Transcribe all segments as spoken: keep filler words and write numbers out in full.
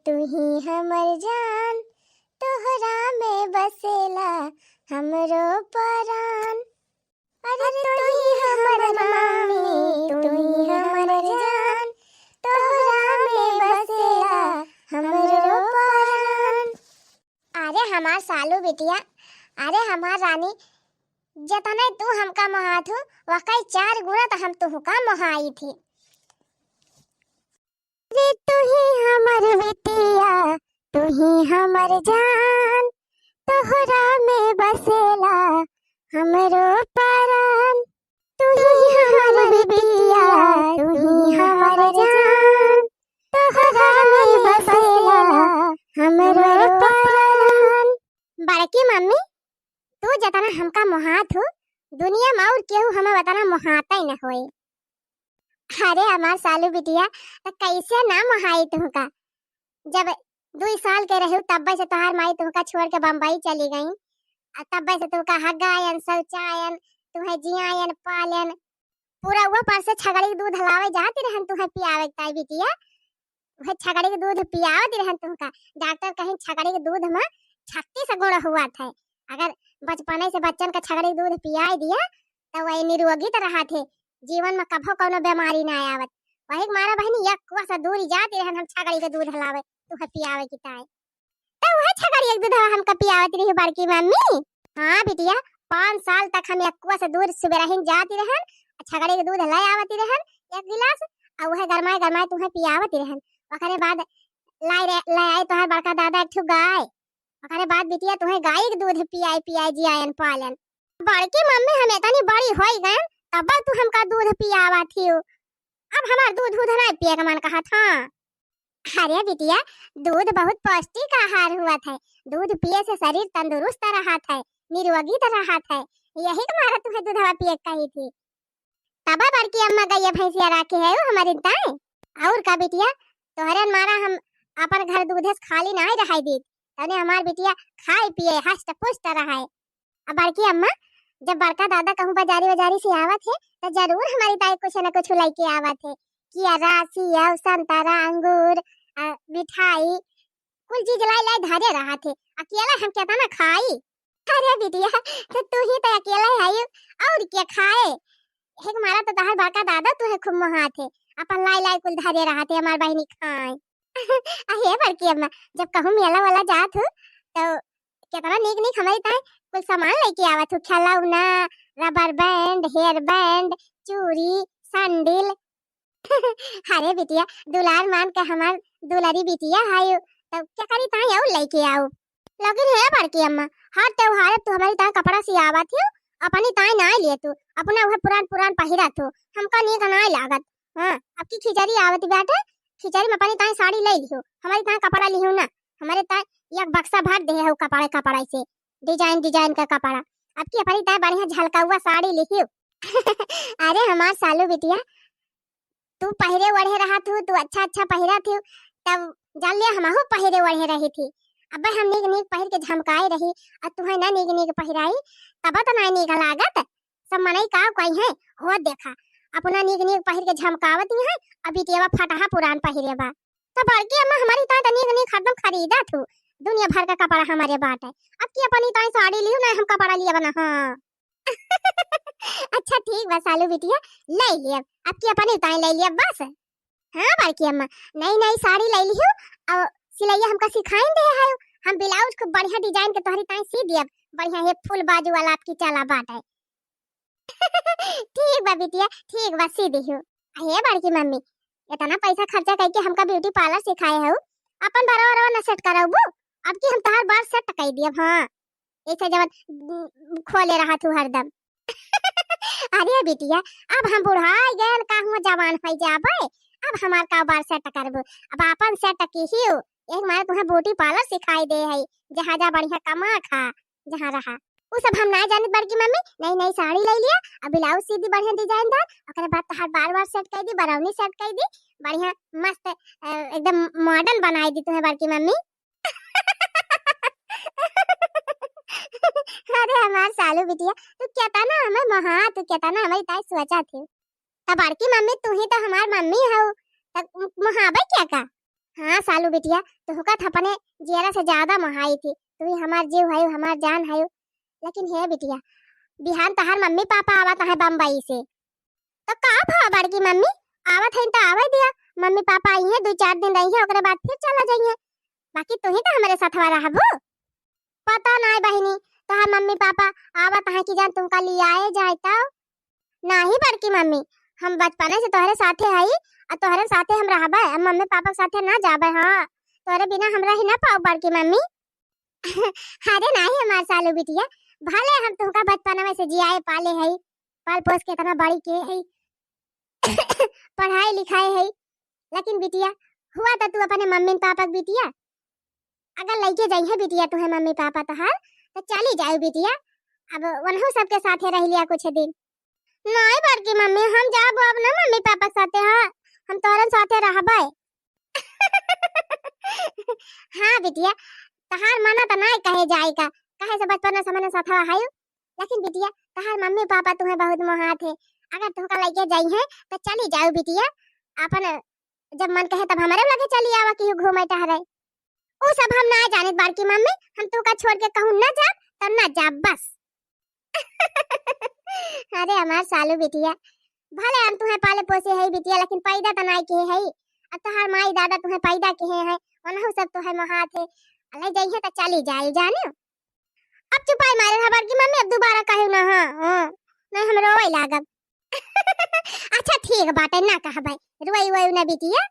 तू ही हमर जान, तोहरा में बसेला हमरो परान। अरे तू ही हमर मामी, तू ही हमर जान, तोहरा में बसेला हमरो परान। अरे हमार सालू बिटिया, अरे हमार रानी, जतने तू हमका मोहात हू, वकई चार गुना त हम तुहका मोहाई थी। रे तू ही हमर बिटिया, तू ही हमर जान, तोहरा में बसेला हमरो परान। तू ही हमर बिटिया, तू ही हमर जान, तोहरा में बसेला हमरो परान। बड़की मम्मी, तू जतना हमका मोहात हू, दुनिया में और केहू हमें वतना मोहाता ही न होए। अरे हमार सालू बिटिया, त कैसे ना मोहाई तुहका? जब दुई साल के रहू तब्बे से तोहार माई तुहका छोड़ के बम्बई चली गई, आ तब्बे से तुहका हगायन, शौचायन, तुहे जियायन, पालन, पूरा वो पर से छगड़ी के दूध हलावे जाती रहन तुहे पियावे के ताई बिटिया। वह छगड़ी के दूध पियावत रहन तुहका। डॉक्टर कहिन छगड़ी के दूध में छत्तीस गुण हुआ थे। अगर बचपने से बच्चन का छगड़ी के दूध पियाई दिया, तो वही निरोगी तो रहा थे, जीवन में कभो कौनो बीमारी ना आवत। वही के मारा बहनी एक कुआ से दूरी जाती रहन हम छगड़ी के दूध हलावे, तुहे पियावे की ताई। तो वह छगड़ी एक दूध हमका पियावत रही बड़की मम्मी। हाँ बिटिया, पाँच साल तक हम एक कुआ से दूर सुबह रहन जाती रहन, छगड़ी के दूध ले आवती रहन एक गिलास, और वह गरमाए गरमाए तुहे पियावती रहन। ओकरे बाद लाई रे, ले आई तोहार बड़का दादा एक ठो गाय। ओकरे बाद बिटिया तुहे गाय के दूध पियाई पियाई जियायन पालन। बड़की मम्मी हम इतनी बड़ी होई गए, तब तू हमका दूध पियावत हियो। अब हमार दूध उध नहीं पिए के मन कहत, हाँ। अरे बिटिया, दूध बहुत पौष्टिक आहार हुआ थे। दूध पिए से शरीर तंदुरुस्त रहत है, निरोगी तो रहत है। यही के मारा तुहे दूधवा पिए के कही थी। तब बड़की अम्मा गइया भैंसिया राखे है वो हमारी ताई। और का बिटिया, तोहरे मारा हम अपन घर दूधे से खाली नहीं रहाई दी। तने हमार बिटिया खाए पिए हष्ट पुष्ट रहे। अब बड़की अम्मा, जब बड़का दादा कहूँ बाजारी बाजारी से आवत है, तो जरूर हमारी ताई कुछ न कुछ लेके आवत है। किया रासी है, संतरा, अंगूर, आ, मिठाई, कुल चीज लाई लाई धरे रहत है। अकेला हम केतना खाई? अरे बिटिया, तो तू ही तो अकेला है, और क्या खाए? एक मारा तो तहार बड़का दादा तुहे खूब मोहात है, अपन लाई लाई कुल धरे रहत है, हमार बहिनी खाए। अहे बड़की अम्मा, जब कहूँ मेला वाला जात हो, तो केतना नीक नीक हमारी ताई कुल सामान लेके आवत हो, खिलौना, रबर बैंड, हेयर बैंड, चूड़ी, सैंडल। अरे बिटिया, दुलार मान के हमार दुलारी बिटिया है, तब क्या करी ताई और लेके आओ। लेकिन हे बड़की अम्मा, हर त्योहार तू हमारी ताई कपड़ा सियावत हो, अपनी ताई ना ले तू, अपना वह पुरान पुरान पहिरत हो, हमका नीक ना लागत। हाँ, अब की खिचड़ी आवत बाटे, खिचड़ी में अपनी ताई साड़ी ले लिहो, हमारी ताई कपड़ा लिहो ना। हमारे ताई एक बक्सा भर दे हो कपड़े, कपड़े से, डिजाइन डिजाइन का कपड़ा। अब की अपनी ताई बढ़िया झलकाउआ साड़ी लिहो। अरे हमार सालू बिटिया, तू पहिरे ओढ़े रहत हू, तू अच्छा अच्छा पहिरत हू, तब जान ले हमहू पहिरे ओढ़े रही थी। अबे हम नीक नीक पहिर के झमकाए रही, और तुहे ना नीक नीक पहिराई, तब तो ना नीक लागत। सब मनई का कही है, हो देखा, अपना नीक नीक पहिर के झमकावत ही है, अभी तेवा फटहा पुरान पहिरे बा। तो बड़की अम्मा हमारी ताई तो नीक नीक हरदम खरीदत हू, दुनिया भर का कपड़ा हमारे बाटे। अब की अपनी ताई साड़ी लियो ना, हम कपड़ा लिए बना, हाँ। अच्छा ठीक बा सालू बिटिया, ले लिया, अब की अपनी ताई ले लिया बस। हाँ बड़की अम्मा, नई नई साड़ी ले लियो, और सिलैया हमका सिखाइन दे है, हम ब्लाउज को बढ़िया डिजाइन के तोहरी ताई सी दियब, बढ़िया हे फुल बाजू वाला आपकी चला बाटे। ठीक बा बिटिया, ठीक बा, सी दिहु। अहे बड़की मम्मी, इतना पैसा खर्चा करके हमका ब्यूटी पार्लर सिखाए हो, अपन बरवा बरवा न सेट करबू? अब की हम तहार बार सेट कर दियब, हाँ, ऐसे जवन उम, खोले रहा तू हरदम। अरे बिटिया, अब हम बुढ़ाई गए, का हुआ जवान हो जाबे, अब हमार का बार सेट करबू? अब अपन सेट की हियो, एक मारे तुम्हें ब्यूटी पार्लर सिखाई दे है, जहाँ जा बढ़िया कमा खा, जहाँ रहा। उ सब हम ना जानित बड़की मम्मी, नई नई साड़ी ले लिया, अब ब्लाउज सी दी बढ़िया डिजाइनदार, ओकरे बाद तहार बार बार सेट कर दी, बरौनी सेट कर दी, बढ़िया मस्त, अ, एकदम मॉडर्न बनाई दी तुम्हें बड़की मम्मी। अरे हमार सालू बिटिया, तू केतना हमें महा, तू केतना हमारी ताई सोचा थी। तब बड़की मम्मी तू ही तो हमार मम्मी हो, तब मुहाबे क्या का? हाँ सालू बिटिया, तोहका त अपने जियरा से ज्यादा मोहाई थी, तू ही हमार जीव हयू, हमार जान हयू। लेकिन हे बिटिया, बिहान तहार मम्मी पापा आवत है बम्बई से, तो का भा बड़की मम्मी, आवत है तो आवे दिया, मम्मी पापा आई है, दो चार दिन रही है, ओकरे बाद फिर चला जाइए, बाकी तू ही तो हमारे साथवा रहबू। पता नाय बहिनी, तोहार मम्मी पापा आवत हैं कि जान तुमका लियाए जाए तब। नाही बड़की मम्मी, हम बचपने से तोहरे साथे हई, आ तोहरे साथे हम रहबे, अब मम्मी पापा के साथे ना जाबे। हाँ, तोहरे बिना हम रह ना पाओ बड़की मम्मी। अरे नाही हमार सालू बिटिया, भले हम तुमका बचपनवे से जियाए पाले हई, पाल पोस के इतना बड़ी के हई, पढ़ाई लिखाए हई, लेकिन बिटिया, हुआ तो तू अपने मम्मी पापा के बिटिया, अगर लइके जाइहे बिटिया तुहे मम्मी पापा तोहार, तो चली जाऊ बिटिया, अब वनहु सबके साथे रह लिया कुछ दिन। नहीं बड़की मम्मी, हम जाब अब ना मम्मी पापा के साथे, हाँ, हम तोहरन साथे रहबे। हाँ बिटिया, तहार मना तो नहीं कहे जाए का, कहे से बचपन से मने साथवा हयू, लेकिन बिटिया, तहार मम्मी पापा तुहे बहुत मोहात है, अगर तुहका लइके जाइहे तो चली जाऊ बिटिया, अपन जब मन कहे तब हमरे लगे चली आवा, केहू घूमे टहरे। उ सब हम ना जानित बड़की मम्मी, हम तोहका छोड़ के कहूँ ना जाब, तो ना जाब बस। अरे हमार सालू बिटिया, भले हम तुहे पाले पोसे हई बिटिया, लेकिन पैदा तो नाय किहे हई। अब तोहार माई दादा तुहे पैदा किहे हैं, ओनहु सब तुहे मोहात है। अले जइहे तो चली जाए जाने। अब चुपाई मारे रहा बड़की मम्मी, अब दोबारा कहू ना, हाँ, हाँ, नहीं हम रोवे लागब। अच्छा ठीक बाटे, ना कहबै, रोई वोई ना बिटिया।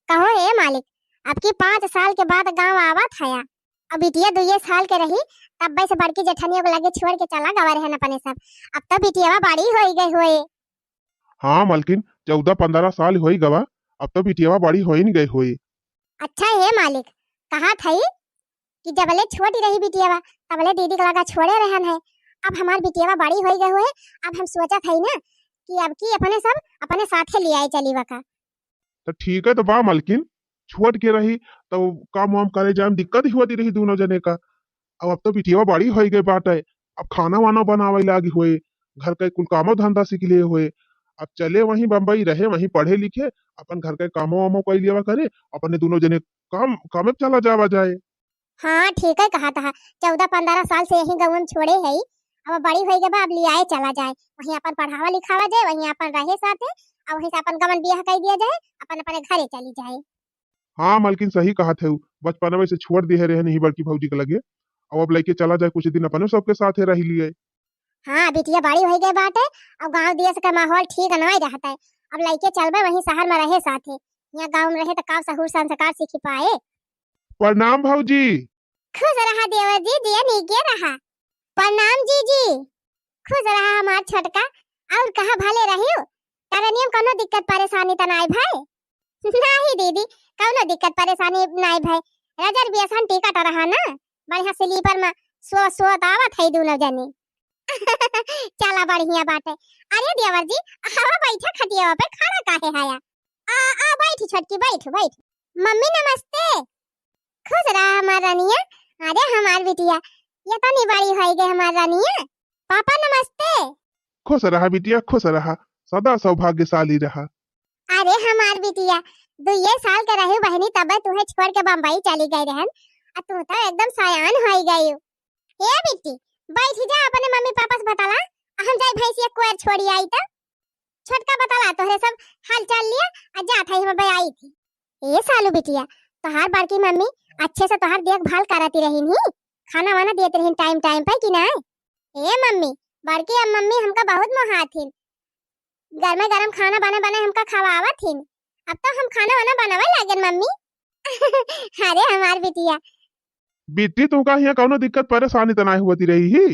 कहो ए मालिक, अब की पाँच साल के बाद गाँव आवत हया, अब बिटिया दुइये साल के रही, तब्बे से बड़की जेठनिया को लगे छोड़ के चला गवा रहन अपने सब। अब तो बिटियावा बड़ी होई गई होए। हाँ मलकिन, चौदह पन्द्रह साल होई गवा, अब तो बिटियावा बड़ी होइन गई होई। अच्छा हे मालिक, कहा थई कि जबले छोटी रही बिटियावा, तबले दीदी के लगा छोड़े रहन है। अब हमार बिटियावा बड़ी होई गई होए, अब हम सोचत हई ना कि अब की अपने सब अपने साथे ले आए चली वका। तो ठीक है, तो बा मलकिन, छोट के रही तो काम वाम करे जाए में दिक्कत ही होती रही दोनों जने का। अब, अब तो बिटियावा बड़ी होई गई बाटे, अब खाना वाना बनावे लागी होए, घर का कुल कामो धंधा सीख लिए होए। अब चले वहीं बम्बई रहे, वहीं पढ़े लिखे, अपन घर का कामो वामो कर लियावा करे, अपने दोनों जने काम, कामे पे चला जावा जाए। हाँ, ठीक है कहा था, चौदह पन्द्रह साल से यही गाँव में छोड़े है, अब बड़ी होई गई बा, अब लियाए चला जाए, वहीं अपन पढ़ावा लिखावा जाए, वहीं अपन रहे साथे, और वहीं से अपन गवन बियाह कर दिया जाए, अपन अपने घरे चली जाए। हाँ मलकिन, सही कहा थे, बचपनवे से छोड़ दिए रहे नहीं बड़की भौजी के लगे, अब, अब लेके चला जाए कुछ दिन अपने सबके साथे रह लिए। हाँ, बिटिया बड़ी होई गई बाटे, अब गाँव देश का माहौल ठीक नहीं रहता है, अब लेके चलबे वहीं शहर में रहे साथे, यहाँ गाँव में रहे तो का सहूर संस्कार सीख पाए। प्रणाम भौजी। खुश रहा देवर जी, जिया नीके रहा। प्रणाम जीजी। खुश रहा हमार छोटका। और कहा भले रहियो? करनियम कौनो दिक्कत परेशानी त नाय भाई? नाही दीदी, कौनो दिक्कत परेशानी नाय भाई। रिजर्वेशन टिकट रहा ना, बढ़िया स्लीपर में सो, सोत आवत है दोनों जनी। चला बढ़िया बाटे। अरे देवर जी, आवा बैठा खटियावा पे, खड़ा काहे हया? आ, आ, बैठ छोटकी, बैठ, बैठ। मम्मी नमस्ते। खुश रहा हमार रानिया। अरे हमार बिटिया, ये तो नहीं बड़ी होई गई हमार रानिया। पापा नमस्ते। खुश रहा बिटिया, खुश रहा, सदा सौभाग्यशाली रहा। अरे हमार बिटिया, दुइये साल के रही बहनी, तबे तुहे छोड़ के बम्बई चली गई रहन, आ तू तो एकदम सयान होई गई। ए बिट्टी, बैठ जा, अपने मम्मी पापा से बतला, हम जाई भैंसिया कोयर छोड़ी आई त। छोटका बतला, तोहरे सब हाल चाल लिया, आ जात है, हम अबे आई थी। ए सालू बिटिया, तोहार बड़की मम्मी अच्छे से तोहार देखभाल करती रही नी, खाना वाना देत रही टाइम टाइम पे कि ना? ए मम्मी, बड़की अब मम्मी हमका बहुत मोहाथिन, गरमे गरम खाना बने बने हमका खवावत हिन। अब तो हम खाना वाना बनावे लागन मम्मी। अरे हमार बिटिया। बिट्टी, तुमका हियाँ कौनो दिक्कत परेशानी त नाय होती रही ही?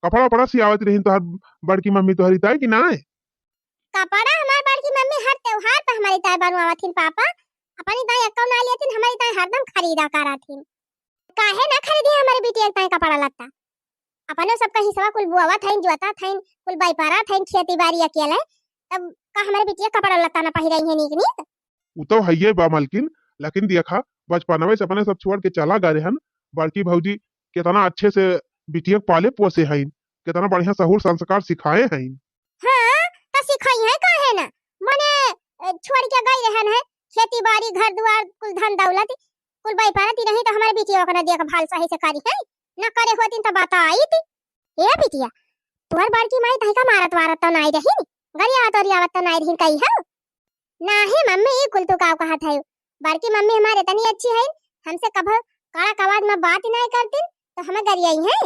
कपड़ा उपड़ा सियावत रही तोहर बड़की मम्मी तोहरी ताई कि नाय? कपड़ा हमार बड़की मम्मी हर त्योहार पे हमारी ताई बनवावत हिन पापा। अपनी ताई एक्को ना लियत हिन, हमारी ताई हरदम खरीदा करत हिन। काहे ना खरीदी हमारी बिटिया के ताई कपड़ा लत्ता? अपने सबका हिस्सा कुल बोवत हइन, जोतत हइन, कुल बैपारत हइन, खेती बाड़ी अकेले, तब का हमारे बिटिया कपड़ा लत्ता ना पहिराई है नीक नीक? उ तो हइये बा मलकिन, लेकिन देखा, बचपनवे से अपने सब छोड़ के चला गए रहन, बड़की भौजी कितना अच्छे से बिटिया के पाले पोसे हइन, कितना बढ़िया सहूर संस्कार सिखाए हइन। हाँ, त सिखाई है काहे ना? मने, अ, छोड़ के गई रहन है, खेती बाड़ी, घर दुआर, कुल धन दौलत, कुल बैपारत ही रही तो हमारे बिटिया ओकरा देखभाल सही से करी है, न करे होतिन तो बताइत। ए बिटिया, तोहर बड़की माई तहिका मारत वारत तो नाई रही, गरियावत ओरियावत तो नाई रही कही हो? नाही मम्मी, ई कुल तू काव कहत है? बड़की मम्मी हमारे इतनी अच्छी है, हमसे कभो कड़क आवाज में बात ही नाई करतिन तो हमें गरियाई है।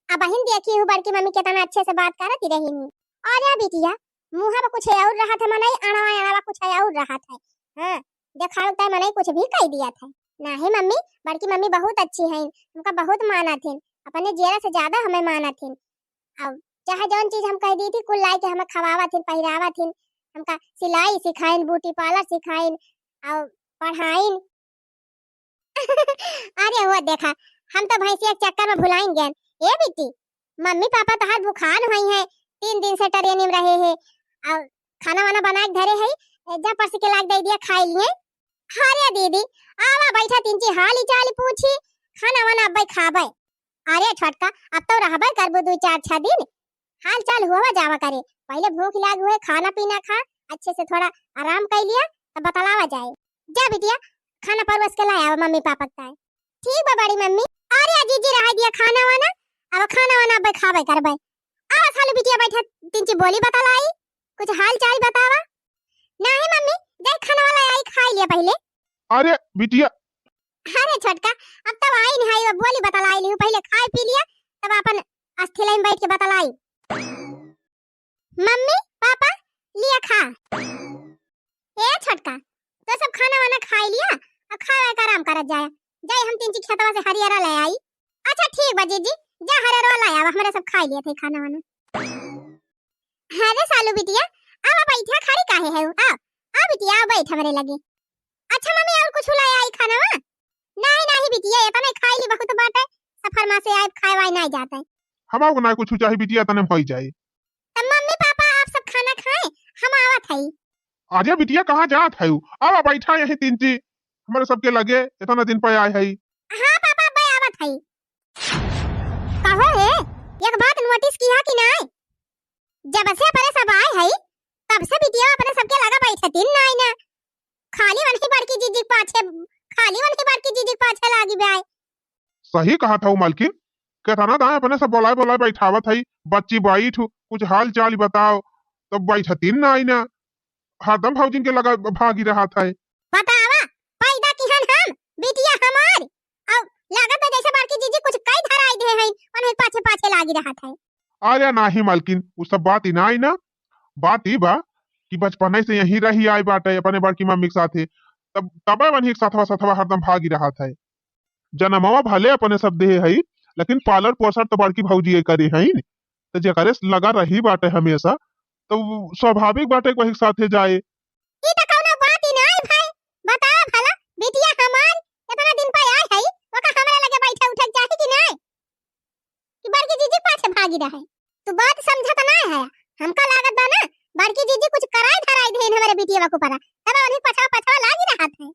अब बहिन देखी हूँ बड़की मम्मी कितना अच्छे से बात करत ही रही हूँ। और या बिटिया, मुँह में कुछ और रहत है मनई, अणवा अणवा कुछ और रहत है। हाँ, देखावे के मनई कुछ भी कह दिया था। नाही मम्मी, बड़की मम्मी बहुत अच्छी है, हमका बहुत मानत हिन, अपने जियरा से ज्यादा हमें मानत हिन। अब चाहे जौन चीज हम कह दी थी, कुल लाई के हमें खवावत हिन, पहिरावत हिन, हमका सिलाई सिखाइन, ब्यूटी पार्लर सिखाइन और पढ़ाइन। अरे वो देखा, हम तो भैंसिया के चक्कर में भुलाइन गए। ए बिट्टी, मम्मी पापा तोहार बुखार हुई है, तीन दिन से ट्रेनिंग में रहे हैं और खाना वाना बना के धरे है, जा परस के लाग दे दिया, खाई लिए। अरे दीदी, आवा बैठा, तिनची हाली चाली पूछी, खाना वाना अब्बे खाबे। अरे छोटका, अब तो रहबे करबू दू चार छह दिन, हाल चाल हुआ जावा करे, पहले भूख लाग हुए, खाना पीना खा, अच्छे से थोड़ा आराम कर लिया, तब बतलावा जाए। जा बिटिया, खाना परवस के लाया मम्मी पापा के ताए। ठीक बा बड़ी मम्मी। अरे जीजी रहा दिया खाना वाना, अब खाना वाना अब्बे खाबे करबे। आवा सालू बिटिया बैठा, तिनची बोली बतलाई, कुछ हाल चाल बतावा। नाही मम्मी, जाई खाना वाला आई, खाई लिया पहले। अरे बिटिया। अरे छोटका, अब तब आई नहीं, अब बोली बतलाई लिहू, पहले खाई पी लिया, तब अपन अस्थिलाई में बैठ के बतलाई। मम्मी, पापा, लिया खा। ए छोटका, तो सब खाना वाना खाई लिया, और खाए वाए के आराम करत जाए। जाई हम तिनची खेतवा से हरियरा ले आई। अच्छा ठीक बा जीजी, जा हरियरा ले आवा, हमरे सब खाई लिया थे खाना वाना। अरे सालू बिटिया, आवा बैठा, खड़ी काहे है? आ, आ बिटिया, आ बैठ हमरे लगे। अच्छा मम्मी, और कुछ ले आई खाना वा? नाही, नाही बिटिया, इतना खाई ली बहुत बात है, सफर में से आए खाए वाए नहीं जाता है। हमार को ना कुछ चाहिए बिटिया, तने होई जाए। तो मम्मी पापा आप सब खाना खाए, हम आवत हई। अरे बिटिया, कहाँ जात है? आवा बैठा यही तिनची, हमारे सबके लगे इतना दिन पे आए है। हाँ पापा, अब्बे आवत हई। कहो हे, एक बात नोटिस किया कि नाय? जब से अपने सब आए हई, तब से बिटिया अपने सबके लगा बैठतिन नाय ना। खाली वनही बड़की जीजी के पाछे, खाली वनही बड़की जीजी के पाछे लागी बे आए। सही कहत हऊ मालकिन, केतना दाएं अपने सब बोलाए बोलाए बैठावत हई, बच्ची बैठ, कुछ हाल चाल बताओ, तब बैठतिन नाय ना। हरदम भौजिन के लगा भागी रहत है। बतावा, पैदा किहन हम, बिटिया हमार, और लागत है जैसे बड़की जीजी कुछ कई धराई दे हैं, उन्हें पाछे पाछे लागी रहत है। अरे नाही मालकिन, उ सब बात ही नाही ना। बात ई बा कि बचपने से यहीं रही आए बाटे अपने बड़की मम्मी के साथे, तब तबे वनही के सथवा सथवा हरदम भागी रहत है। जनमवा भले अपने सब देहे हई, लेकिन पालन पोषण तो बड़की भौजी करे हईन, तो जेकरे से लगा रही बाटे हमेशा, तो स्वाभाविक बाटे कि वही के साथे जाए। ई तो कौनो बात ही नाय भाई। बतावा भला, बिटिया हमार इतना दिन पे आए है, ओका हमरा लगे बैठे उठे के चाही कि नाय? कि बड़की जीजी पाछे भागी रहे? तू बात समझत नाय है। हमका लागत बा ना, बड़की जीजी कुछ कराए धराए देन हमारे बिटिया के ऊपर, तब उन्हीं पछवा पछवा लागी रहत है।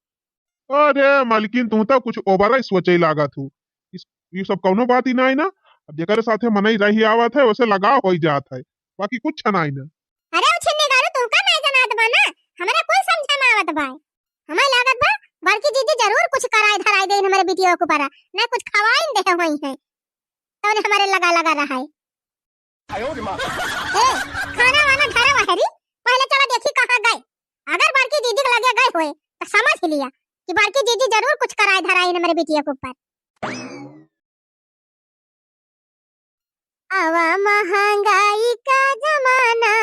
अरे मालकिन, तू तो कुछ ओवर ही सोचे लागत हूँ। इस, ये सब कौनो बात ही नाय ना। अब जेकरे साथे मनई रही आवत है, वैसे लगाव होई जात है, बाकी कुछ नाय ना। अरे उछिन्ने गारू, तुमका नाय जनात बा ना, हमरा कुल समझे में आवत बा। हमें लागत बा, बड़की जीजी जरूर कुछ कराए धराए देन हमारे बिटिया के ऊपर, ना कुछ खवाइन देहे होई है, तो उन्हें हमारे लगा लगा रहा है। ए, खाना वाना धरा वहरी, पहले चला देखी कहाँ गए। अगर बड़की जीजी के लगे गए होए, तो समझ लिया कि बड़की जीजी जरूर कुछ कराए धराए हमारे बिटिया के ऊपर। आवा महंगाई का जमाना,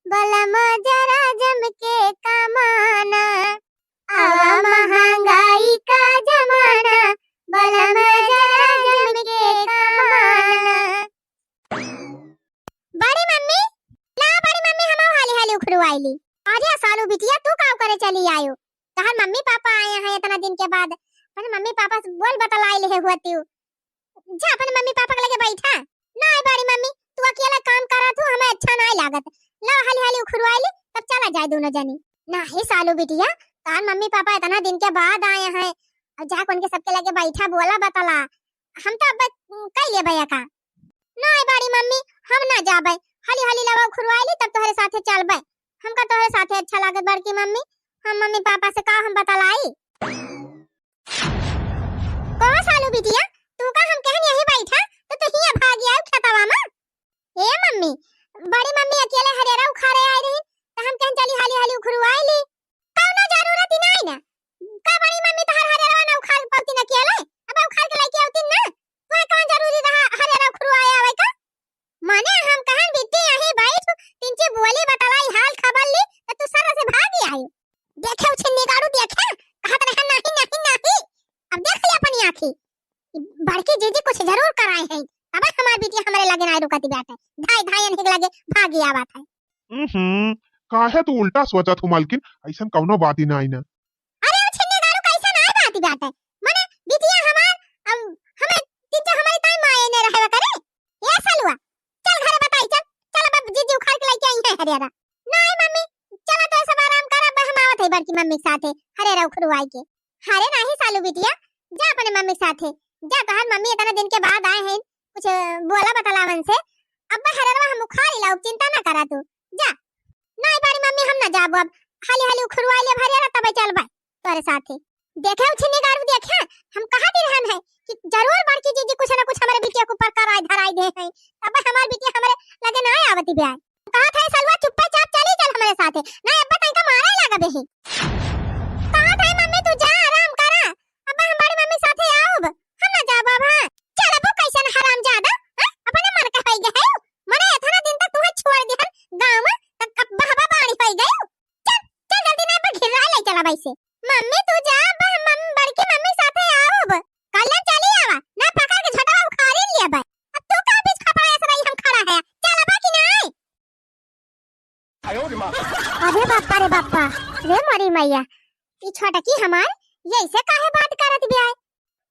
बलम जरा जम के कमाना। आवा महंगाई का जमाना, बलम जरा जम के कमाना। बड़ी मम्मी, ला बड़ी मम्मी, हम हाली हाली उखड़ू आइली। अरे सालू बिटिया, तू का करे चली आयो? तहार मम्मी पापा आए हैं इतना दिन के बाद, अपने मम्मी पापा से बोल बतलाई ले हुआ तू। जा अपने मम्मी पापा के लगे बैठा। नाय बड़ी मम्मी, तू अकेला काम करा तू, हमें अच्छा नाय लागत। ला हाली हाली उखड़ू आइली, तब चला जाए दोनों जनी। नाही सालू बिटिया, तहार मम्मी पापा इतना दिन के बाद आए हैं, अब जाके उनके सबके लगे बैठा, बोला बतला, हम तो अब कह लेबे का। नाय बड़ी मम्मी, हम ना जाबे, हाली हाली लवा उखड़ू आइली, तब तोहरे साथे चलबे। हमका तोहरे साथे अच्छा लागत बड़की मम्मी, हम मम्मी पापा से का हम बतलाई? कहो सालू बिटिया, तू का हम कहन यहीं बैठा, तो तू हियां भाग आयो खेतवा में। ए मम्मी, बड़ी मम्मी अकेले हरेरा उखाड़े आए रही, तो हम कहन चली हाली हाली उखरुआई ली। कौनो जरूरत ही नहीं ना, का बड़ी मम्मी तोहर हरेरवा ना उखाड़ पाती ना अकेले, अब उखाड़ के लेके आवती ना, तोहे कौन जरूरी रहा हरेरा उखरुआए आवे का? माने हम कहन बिट्टी यहीं बैठ, तिनची बोली बतलाई हाल खबर ली, तो तू सर से भागी आयो। देखे उ छिन्नी गाड़ू देखे, कहत रहे नहीं, नहीं, नहीं। अब देख लिया अपनी आँखी। ई बड़की जीजी कुछ जरूर कराए हैं, तब हमार बिटिया हमरे लगे ना रुकती बाटे। धाई धाई इनके लगे भागी आवत है। हम्म, काहे तू उल्टा सोचत हो मालकिन? ऐसन कौनो बात ही ना आई ना। अरे उ छिन्नी गाड़ू कैसन आए बात बाटे? माने बिटिया हमार, हम, हमें तीन चार हमारी ताई माए ने रहे करे। ए सलुआ, चल घरे बताई, चल, चल अब जीजी उखाड़ के लेके आई है हरियारा। नहीं मम्मी, चला तो सब आराम कर, अब हम आवत है बड़की मम्मी के साथे हरेरा उखरुआई के। अरे नहीं सालू बिटिया, जा अपने मम्मी के साथे, जा, तोहार मम्मी इतना दिन के बाद आए हैं, कुछ बोला बतलावन से, अब हरेरवा हम उखाड़ लाउब, चिंता ना करा तू, जा। नहीं बड़ी मम्मी, हम ना जाबो, अब हाली हाली उखरुआ ले हरेरा तब चलबे तोरे साथे। देखे उछिनी गाड़ू देखे, हम कहा दी रहन है कि जरूर बड़की जीजी कुछ ना कुछ हमारे बिटिया के ऊपर कराई धराई दे हैं, तब हमार बिटिया हमारे लगे ना आवती ब्याह। कहा था सलवा चुप्पे चाप चली चल हमारे साथे, नहीं अब्बा तनिका मारे लगबे ही। कहा था मम्मी तू जा आराम करा, अब हम बड़ी मम्मी साथे आउब, हम ना जाब अब। हाँ, चल अब कैसन हरामजादा, हाँ? अपने मन के होई गए है। मने इतना दिन तक तुहे छोड़ दिहन गाँव में, तब अब बहबा बाड़ी होई गए। चल, चल जल्दी ना पर घिरा ले चला वैसे। मम्मी तू जा, अब हम मम-, बड़की मम्मी साथे आउब। कल चली आवा, ना पकड़ के झटवा उखाड़ी लिया बे। अब तू का बीच खपड़ा ऐसे रही हम खड़ा है, चल अब कि नहीं? अरे बापा रे बापा, रे मोरी मैया, ई छोटकी हमार ये ऐसे काहे बात करत बिया?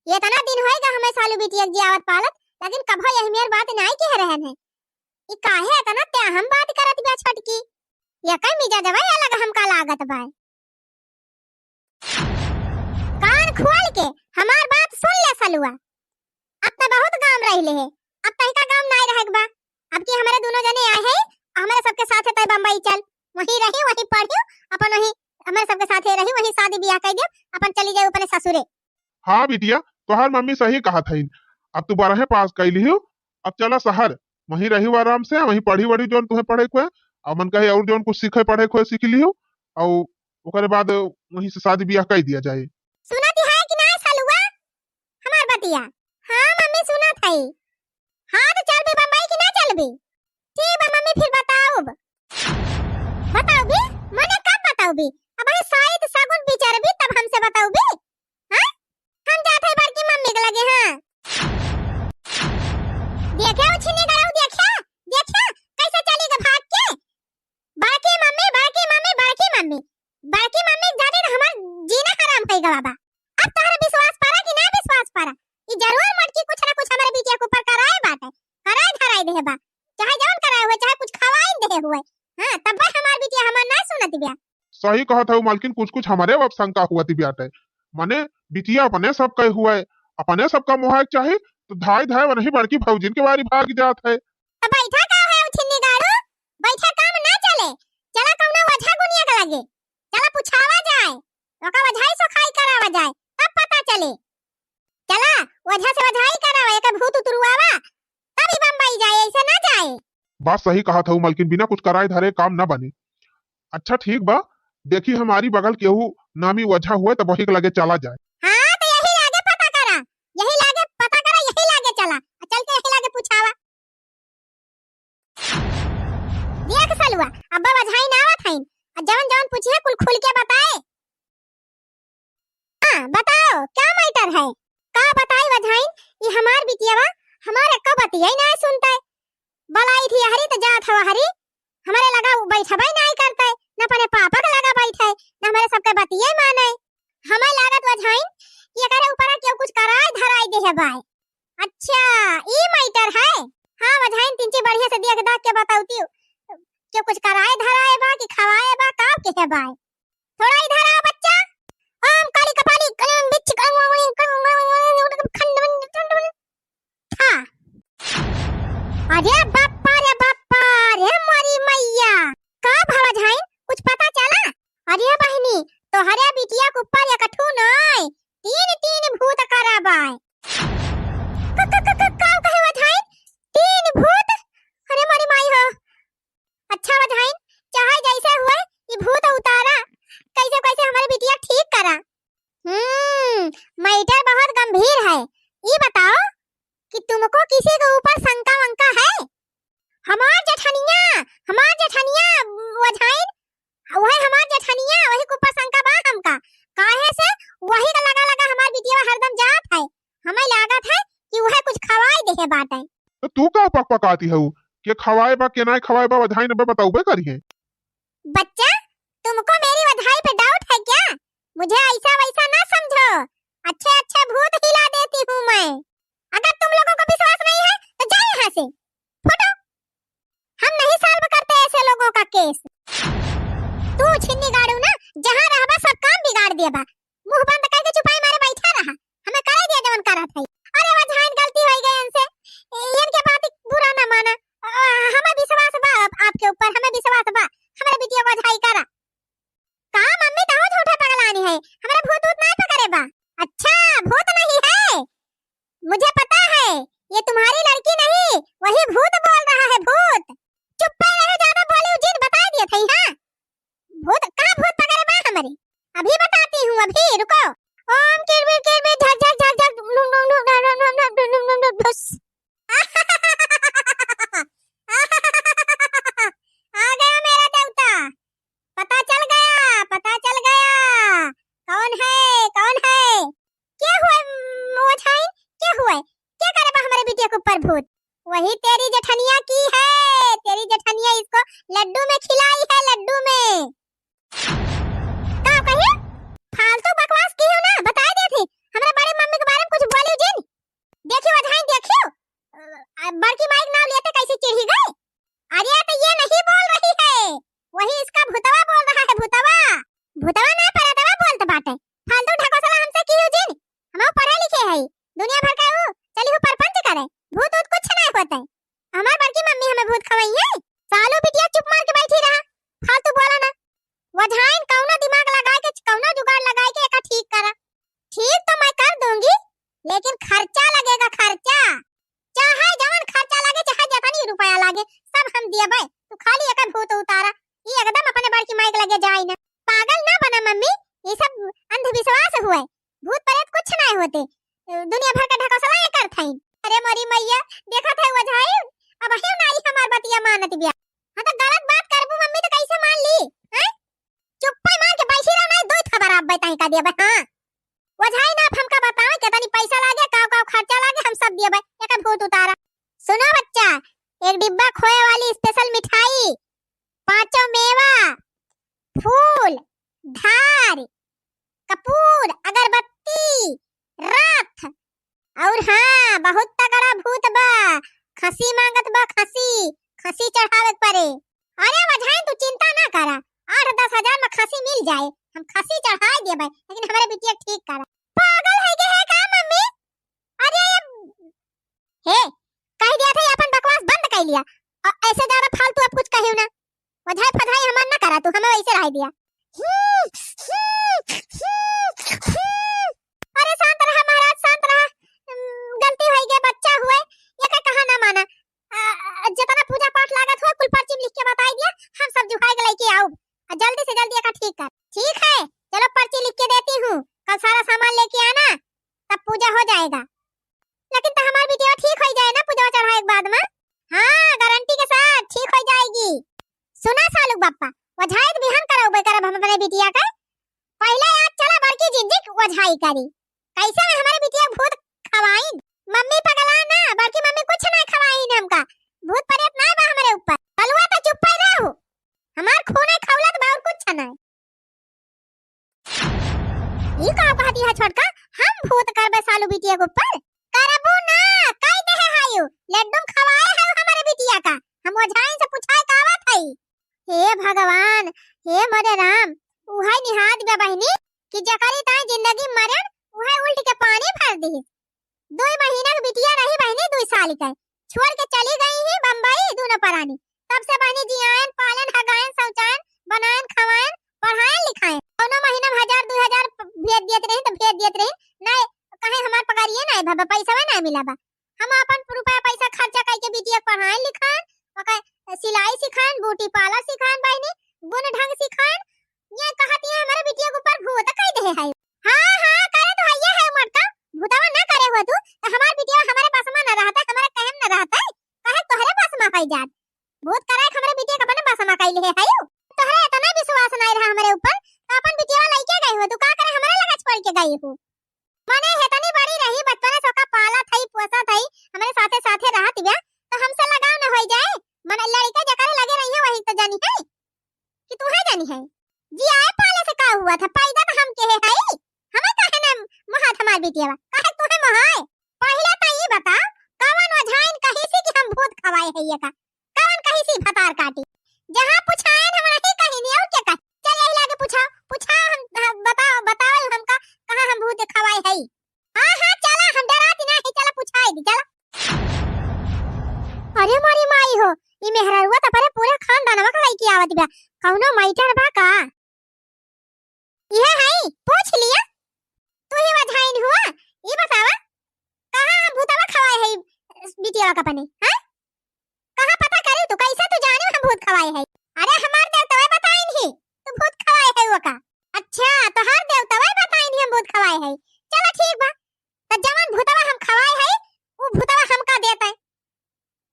ये इतना दिन होएगा हमें सालू बिटिया के जियावत पालत, लेकिन कभो यही मेर बात नहीं कह रहन है। ई काहे इतना त्याहम बात करत बिया छोटकी? ये कई मिजाजवा अलग हमका लागत बा। कान खोल के हमार बात सुन ले सलुआ। अब त बहुत गाम रह ले है, अब तहिका गाम नाय रहे के बा। अब की हमारे दोनों जने आए हैं, हमारे सबके साथ है तय बम्बई चल, वहीं रही, वहीं पढ़ियो, अपन वहीं हमारे सबके साथ रही, वहीं शादी ब्याह कर दे, अपन चली जाए अपने ससुरे। हाँ बिटिया, तोहार मम्मी सही कहा थईन। अब तू बारह पास कर लियो, अब चला शहर, वहीं रही आराम से, वहीं पढ़ी वढ़ी जौन तुम्हें पढ़े को है, और मन कहे और जौन कुछ सीखे पढ़े को है सीख लियो, और ओकरे बाद वहीं से शादी ब्याह कर दिया जाए। सुनत है कि ना सलुआ हमार बतिया? हाँ मम्मी सुनत है। हाँ तो चलबे बम्बई कि ना चलबे? ठीक बा मम्मी फिर बताउब। बताउबी? मने कब बताउबी? अब है शायद सगुन बिचारबी तब हमसे बताउबी। हाँ? हम जात है बड़की मम्मी के लगे, हाँ। देखे उछिनी गड़ाऊ, देखे, देखे, कैसे चली ग भाग के। बड़की मम्मी, बड़की मम्मी, बड़की मम्मी, बड़की मम्मी जाने तो हमार जीना हराम होई गवा बा। अब तोहरा विश्वास परा कि ना विश्वास परा? ई जरूर मटकी कुछ ना कुछ हमारे बिटिया के ऊपर कराए बाटे, कराए धराए देहे बा, चाहे जौन कराए हुए, चाहे कुछ खवाए देहे हुए। हाँ, तब हमार बिटिया हमार ना सुनत बिया। सही कहत हऊ मालकिन, कुछ कुछ हमरे अब शंका हुआ थी ब्याटे। मने बिटिया अपने सब कहे हुए, अपने सब का मोहाय चाहे, तो धाय धाय वनही बड़की भौजिन के बारी भाग जात है। तो बैठा का है उछिन्नी गाड़ू, बैठा काम ना चले, चला कौनो ओझा गुनिया के लगे, चला पुछावा जाए, ओका ओझाई सोखाई करावा जाए, तब पता चले। चला ओझा से ओझाई करावा, एकर भूत उतरुआवा, तब ई बम्बई जाए, ऐसे ना जाए। बात सही कहत हऊ मालकिन, बिना कुछ कराए धरे काम ना बने। अच्छा ठीक बा, देखी हमारी बगल केहू नामी ओझा हुए तो वही के लगे चला जाए। हाँ तो यही लागे पता करा, यही लागे पता करा, यही लागे चला, आ चल के यही लागे पुछावा। देख सलुआ, अब्बा ओझाइन आवत हईन, आ जवन जवन पूछिहे कुल खुल के बताए। हाँ, बताओ, क्या मैटर है? का बताई ओझाइन, ई हमार बिटियावा हमार एक्को बतिया ही नाय सुनतै। बलाई थी हरी त जात हवा हरी, हमरे लगा उ बैठबै नाय करतै, न अपने पापा के लगा बैठै, न हमरे सबके बतिये मानै। हमें लागत ओझाइन कि एकरे ऊपर केहू कुछ कराय धराय देहे बाय। अच्छा, ई मैटर है? हाँ ओझाइन, तिनची बढ़िया से देख दाख के बतौती, केहू कुछ कराय धराय बा कि खवाय बा, का केहे बाय? थोड़ा इधर आओ बच्चा। ओम काली कपाली कलम बिच खंड था। अरे बाप्पा रे बाप्पा रे मोरी मैया, का भवा झाइन, कुछ पता चला? अरे बहिनी, वही हमार जेठनिया, वही कुपर शंका बा हमका। काहे से वही का लगा लगा हमार बिटिया हरदम जात है। हमें लागत है कि वह कुछ खवाई देहे बाटे। तो तू का पकपकाती हऊ? के खवाए बा, के नाय खवाए बा, वधाई न बा, बताउबे करिहे। बच्चा, तुमको मेरी वधाई पे डाउट है क्या? मुझे ऐसा वैसा ना समझो, अच्छे अच्छे भूत हिला देती हूँ मैं। अगर तुम लोगों को विश्वास नहीं है तो जाओ यहाँ से, फुटो। हम नहीं सॉल्व करते ऐसे लोगों का केस। तू छिन्नी गाड़ू ना, जहाँ रहबा सब काम बिगाड़ देबा। मुंह बंद करके चुपाई मारे बैठा रहा, हमें करे दिया जवन करत है। अरे वझाइन, गलती हो गई इनसे, इनके बात बुरा ना माना। आ, हमें विश्वास बा आप, आपके ऊपर हमें विश्वास बा। हमारे बिटिया को वझाई करा। का मम्मी, तहू झूठा पगलानी है, हमरा भूत ऊत नाय पकड़े बा। अच्छा, भूत नहीं है, मुझे पता है, ये तुम्हारी लड़की नहीं, वही भूत बोल रहा है, भूत। चुप पे रहो, ज्यादा बोली जिन, बता दिए थे, हाँ, भूत, कहाँ भूत पकड़े बा हमारी, अभी बताती हूँ, अभी रुको। ओम किरबिर किरबिर झर झर झर झर नुम नुम नुम नुम नुम नुम नुम नुम नुम नुम नुम। आ गया मेरा देवता, पता चल गया, पता चल गया, कौन है, कौन है? क्या हुआ, म-, वझाइन? क्या हुआ? क्या करे बा हमारे बिटिया के ऊपर भूत? वही तेरी जेठनिया की है, तेरी जेठनिया इसको लड्डू में खिलाई है, लड्डू में। का कही? फालतू बकवास की हो ना, बताए दे थी। हमरा बड़े मम्मी के बारे में कुछ बोली जिन। देखियो वझाइन, देखियो, अ, बड़की माई के नाम लेते कैसे चिढ़ी गई। अरे तो ये नहीं बोल रही है, वही इसका भूतवा बोल रहा है, भूतवा। भूतवा ना, परतवा बोलत बाटे। फालतू ढकोसला हमसे की हो जिन, हम पढ़े लिखे है, दुनिया भर का वो चली हो परपंच करे, भूत ऊत कुछ नहीं होते। हमार बड़की मम्मी हमें भूत खवाई है। सालू बिटिया चुप मार के बैठी रहा, फालतू बोला ना। वझाइन कौनो दिमाग लगाए के, कौनो जुगाड़ लगाए के एका ठीक करा। ठीक तो मैं कर दूंगी, लेकिन खर्चा लगेगा, खर्चा। चाहे जवन खर्चा लागे, चाहे जतनी रुपया लागे, सब हम दियबे। तू खाली एका भूत उतारा। ई एकदम अपने बड़की माई के लगे जाई ना। पागल ना बना मम्मी, ये सब अंधविश्वास हुए। भूत प्रेत कुछ नहीं होते, दुनिया भर का ढकोसला करत हईन। अरे मोरी मैया, देखत है वझाइन, अबहियो नाई हमार बतिया मानत बिया। हाँ तो गलत बात करबू मम्मी तो कैसे मान ली, हैं? चुप्पे मार के बैठी रहो, नहीं दो थबराब बताई का देबे। हाँ, वझाइन आप हमका बतावे कितनी पैसा लागे, का का खर्चा लागे, हम सब देबे, एकर भूत उतारा। सुनो बच्चा, एक डिब्बा खोए वाली स्पेशल मिठाई, पांचों मेवा, फूल, धार, कपूर, अगरबत्ती, रथ, और हाँ, बहुत तगड़ा भूत बा, खसी मांगत बा, खसी, खसी चढ़ावे के पड़े। अरे वझाइन, तू चिंता ना करा, आठ दस हजार में खसी मिल जाए, हम खसी चढ़ाए देबे, लेकिन हमारे बिटिया ठीक करा। पागल है के है का मम्मी? अरे ये, हे, कह दिया था ये अपन बकवास बंद कर लिया, और ऐसे ज्यादा फालतू अब कुछ कहियो ना। वझाई फझाई हमार ना करा तू, हमें वैसे रह दिया। अरे शांत रहा महाराज, शांत रहा। उम, गलती हो गई, बच्चा हुए, ये का कहा ना माना। आ, आ, जितना पूजा पाठ लागत हुआ, कुल पर्ची में लिख के बताई दिया, हम सब जुहाई के लेके आओ। आ, जल्दी से जल्दी एका ठीक कर। ठीक है, चलो पर्ची लिख के देती हूँ, कल सारा सामान लेके आना, तब पूजा हो जाएगा। लेकिन तो हमार बिटिया ठीक हो जाए ना पूजा चढ़ाए के बाद में। हाँ, गारंटी के साथ ठीक हो जाएगी। सुना सालू बापा, वझाई तो बिहान करउबे करब हम अपने बिटिया का। पहले आज चला बड़की जिंजी के वझाई करी। कैसे में हमारे बिटिया के भूत खवाइन? मम्मी पगला ना, बड़की मम्मी कुछ नहीं खवाइन हमका। भूत प्रेत नहीं बा हमारे ऊपर। कलुआ तो चुप ही रहो। हमार खून है खौलत बा और कुछ नहीं। ई का कहती है छोटका, हम भूत करबे सालू बिटिया के ऊपर? करबू ना, कह दे है हायू, लड्डू खवाए है हमारे बिटिया का। हम ओझाइन से पूछाए का आवत है। हे भगवान, हे मोरे राम, उहे निहाद बा बहिनी कि जकरी ताई जिंदगी मरण, उहे उल्ट के पानी भर दी। दुई महीना के बिटिया रही बहिनी, दुई साल के, छोड़ के चली गई ही बम्बई दोनों परानी। तब से बहिनी जियान, पालन, हगायन, शौचायन, बनायन, खवायन, पढ़ायन, लिखायन। कौनो महीना में हजार, दुई हजार प-, भेज दियत रही तो भेज दियत रही, नहीं कहे हमार पगारिये नहीं भा, पैसा नहीं मिला बा। हम अपन रुपया पैसा खर्चा करके बिटिया के पढ़ायन, लिखायन, ओकर सिलाई सिखायन, ब्यूटी पार्लर सिखायन बहिनी, गुण ढंग सिखायन, ये कहत ये हमारे बिटिया के ऊपर भूत कह दे है। हाँ, हाँ, करे तो हइये है मरता, भूतवा ना करे हुआ तू, तो हमार बिटिया हमारे बस में ना रहता, हमारे कहम ना रहता, कहे तोहरे बस में है जात। भूत करे के हमारे बिटिया के अपने बस में कैले है, है यू? तोहरे इतना विश्वास नहीं तो तू का करे हमरे लगे छोड़ के गई हू? मने हेतनी बड़ी रही, बचपने से ओका पालत हई, पोसत हई, हमरे साथे साथे रहत बिया, तो हमसे लगाव न होई जाए? मने लड़का जकरे लगे रही है वही तो जानी है कि तू है जानी है। जियाए पाले से का हुआ था, पैदा तो हम के है हई, हमें काहे न मोहात हमार बिटिया बा, काहे तू है मोहाए? पहिले तो ई बताओ, कवन ओझाइन कही सी कि हम भूत खवाए है ये का? कवन कही सी भतार काटी? जहाँ पुछाएन हम वही कही नहीं और क्या कही? चल यही लागे पुछाओ, पुछाओ हम, हम बताओ, बताओ हमका कहाँ हम भूत खवाए है? हाँ, हाँ, चला, हम डराती नाही, चला पुछाई दी, चला। अरे मोरी माई हो, ई मेहररुआ तो परे पूरे खानदानवा का लइके आवत बा, कौनो मैटर बा का? इहे हई, पूछ लिया। तू ही ओझाइन हुआ, ई बतावा, कहाँ हम भूतवा खवाए है बिटिया का अपने, हाँ? कहाँ पता करे तू, कैसे तू जाने हम भूत खवाए है? अरे हमार देवतवे बताइन ही, तू भूत खवाए है वो का? अच्छा, तोहार देवतवे बताइन ही हम भूत खवाए है। चला ठीक बा, तो जवन भूतवा हम खवाए है, उ भूतवा हमका देते।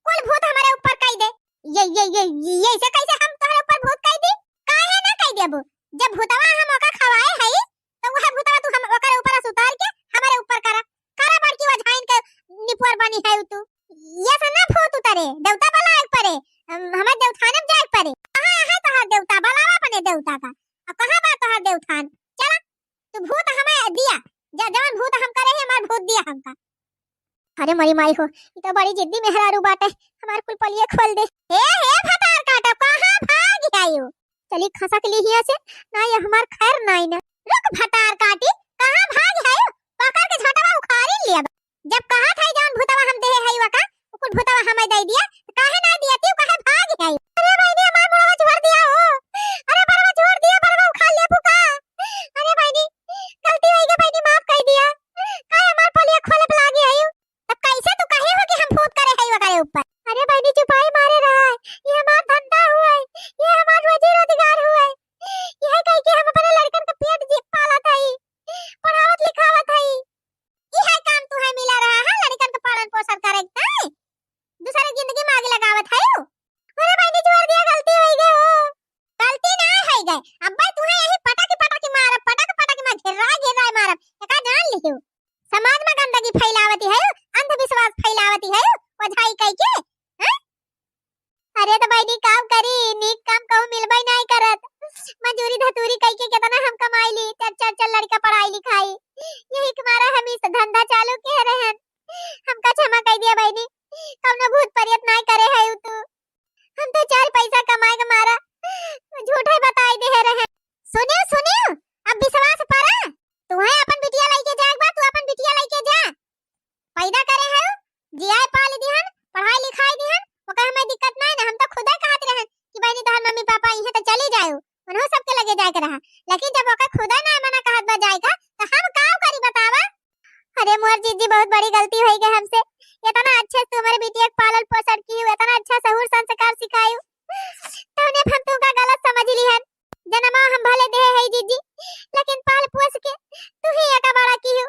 कुल भूत हमरे ऊपर कई दे। ये, ये, ये, ये, ये ऐसे कैसे हम तोहरे ऊपर भूत कई दी? काहे ना कई देबू? जब भूतवा हम ओका खवाए हई, तो वह भूतवा तू हम ओकरे ऊपर से उतार के हमरे ऊपर करा। करा बड़की ओझाइन के निपुअर बनी है तू। ये से ना भूत उतरे, देवता बुलाए के परे। हम, हमें देवथाने में जाए के परे। कहाँ है तोहार देवता? बुलावा अपने देवता का। अब कहाँ बा तोहार देवथान? चला, तू भूत हमें दिया, जा जवन भूत हम करे ही, हमार भूत दिया हमका। अरे मोरी माई हो, ई तो बड़ी जिद्दी मेहरारू बाटे, हमार कुल पोलिये खोल दे। हे, हे भतार काटा, कहाँ भाग आयो? चली खसक ली हिया से, ना ये हमार खैर नाई ना। रुक भतार काटी, कहाँ भाग आयो? पकड़ के झटवा उखाड़ी लिया। जब कहा था जवन भूतवा हम देहे हई वका, उ कुल भूतवा हमें दे दिया, तो काहे ना दिया? तू काहे भाग आई? अरे बहिनी, हमार मुड़वा छोड़ दिया हो। अरे बरवा छोड़ दिया, बरवा उखाड़ ले फुका। अरे बहिनी, गलती होई गई बहिनी, माफ कर दिया। काहे हमार पोलिया खोले पे लागे आई? तब कैसे तू कहे हो कि हम भूत करे हई वकरे ऊपर? अरे बहिनी, चुपाई मारे रहा है, ये हमार धंधा हुआ है, ये हमार रोजी रोजगार हुआ है। यह कह के हम अपने लड़कन का पेट जी पालत हई, पढ़ावत लिखावत हई। इहे काम तुहे मिला रहा है, लड़कन के पालन पोषण करे के ताई? दूसरे जिंदगी में आग लगावत है यू। अरे बहिनी, छोड़ दिया, गलती होई गई हो। गलती ना होई गई, अब्बे तुहे यही पटक पटक मारब, पटक पटक में घेरा घेरा मारब, एका जान लियो। समाज में गंदगी फैलावती है, अंधविश्वास फैलावती है, ओझाई कह के, हैं? अरे तो बहिनी, काम करी, नीक काम कहूँ मिलबे नाई करत। मजूरी धतूरी कई के केतना हम कमाई ली, चार चार चार लड़का पढ़ाई लिखाई। यही के मारा हम इस धंधा चालू किहे रहन। हमका क्षमा कई दिया बहिनी, कौनो भूत परियत नाई करे है उ तू। हम तो चार पैसा कमाए के मारा झूठे बताई देहे रहन। सुनियो, सुनियो, अब विश्वास परा। तुहे अपन बिटिया लइके जाए के बा, तू अपन बिटिया लइके जा। पैदा करे है, जियाए पाल दिहन, पढ़ाई लिखाई दिहन, ओकर हमें दिक्कत नहीं ना। हम तो खुदे कहत रहन कि बहिनी तोहर मम्मी पापा इहे तो चली जाए, उन्हों सबके लगे जाए के रहा, लेकिन जब ओकर खुदे ना मना कहत बा जाए का, तो हम का करी बतावा? अरे मोर जीजी, बहुत बड़ी गलती होई गई हमसे। इतना अच्छे से तू हमारे बिटिया के पालन पोषण की, इतना अच्छा सहूर संस्कार सिखाई, तौने हम तुमका गलत समझ लिहन। जनमा हम भले देहे है जीजी, लेकिन पाल पोस के तू ही एका बड़ा किहू।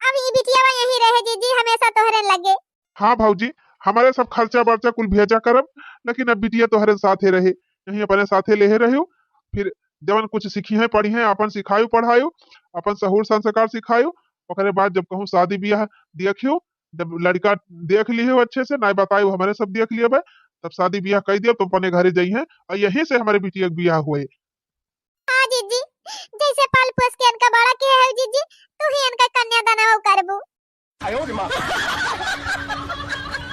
अब ई बिटियावा यहीं रहे जीजी, हमेशा तोहरे लगे। हाँ भौजी, हमारे सब खर्चा बर्चा कुल भेजा करब, लेकिन अब बिटिया तोहरे साथे रहे, यहीं अपने साथे लेहे रहियो। फिर जवन कुछ सीखी है, पढ़ी है, अपन सिखायो पढ़ायो, अपन सहूर संस्कार सिखायो। ओकरे बाद जब कहूँ शादी ब्याह देखियो, जब लड़का देख लियो अच्छे से, ना बतायो हमारे सब देख लियो बे, तब शादी ब्याह कई दियो, तुम अपने घरे जाई है और यहीं से हमारे बिटिया के ब्याह हुए। हाँ जीजी, जैसे पाल पोस के इनका बड़ा किहे है जीजी, तू ही इनका कन्यादान वो करबू।